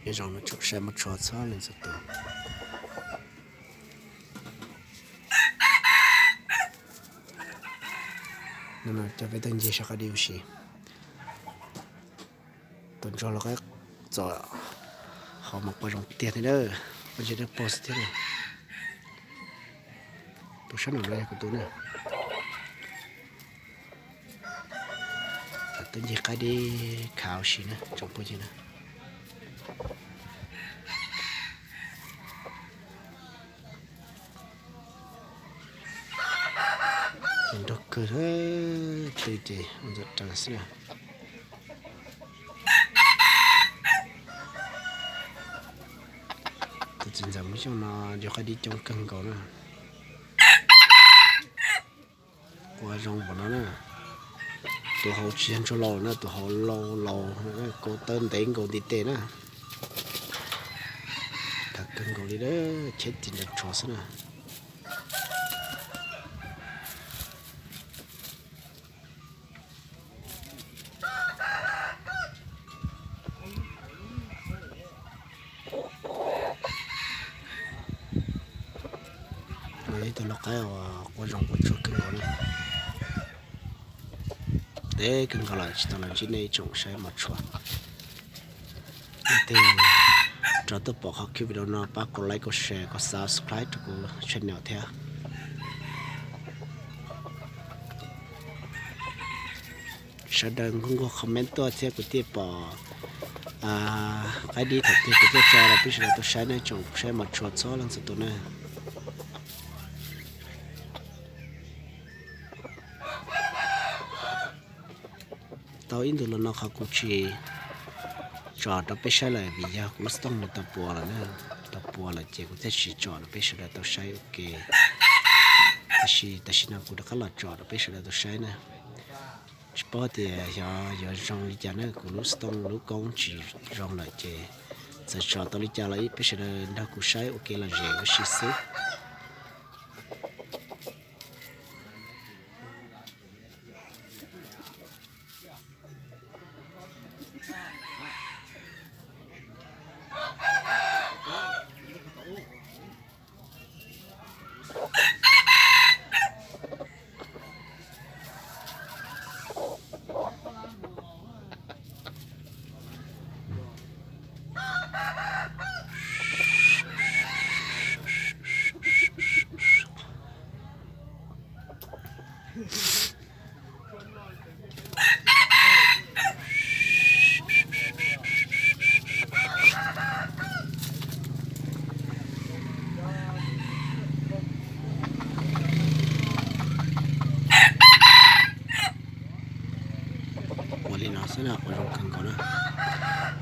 Nyob zoo tsoom saib mos tshua txhua leej txhua tus. Cov peb tau ncig sab qab dib ua si. Tus ntsuag los qaib txom hauv mas quaj zoo tiag thiab na. Quaj ntsia dawb paug xwb thiab na. Tus sab nraud no yog kuv tus na. Tuaj ncig qab dib khav ua si na tsoom phooj ywg na. Nrog kawg, twb ces ntxuav raws xwb na. Tus txiv ntxawm Hmoob Xyooj no yog qab dib coob kawg nkaus na. Quaj zoo npaum no na. Tus hauv tsis yog ntsuag laus na, tus hauv laus laus, kaus taw ntev nkaus ntiv tes na. Khav kawg nkaus li, cheb tis nrov tshuav xwb na. Ib tug lau qaib uas quaj zoo quaj tsuag kawg nkaus li. Ntev kawg nkaus lawm tsis tau los ntsib nej ib tsoom saib mos tshua. Leej twg rov tuaj pom qhov clip video no pab kov like, kov share, kov subscribe rau kuv channel thiab. Sawv daws nquag nquag comment tuaj thiab kuv thiaj pom qaib dib thaum twg kuv thiaj tso rau peb sawv daws tau saib na tsoom saib mos tshua txhua leej txhua tus na. Tau ib ntus los no qhov kuv tsis tso rau peb saib lawm vim yog kuv lub xov tooj nws tau puas lawm na, tau puas lawm ces kuv thiaj tsis tso rau peb sawv daws tau saib ua ke. Tab sis tam sim no kuv rov qab los tso rau peb sawv daws tau saib na. Tsis paub tias xyov yuav zoo li cas na, kuv lub xov tooj lub koob tsis zoo lawm ces txawm tso tau li cas los peb sawv daws nrog kuv saib ua ke lom zem ua si xwb. Ua li no xwb na, quaj zoo kawg nkaus na.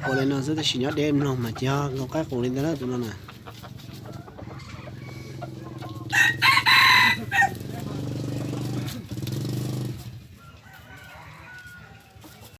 Ua li no xwb tab sis nyob deb mloog mas cia nkaus qaib qus li ntawd na tus no na.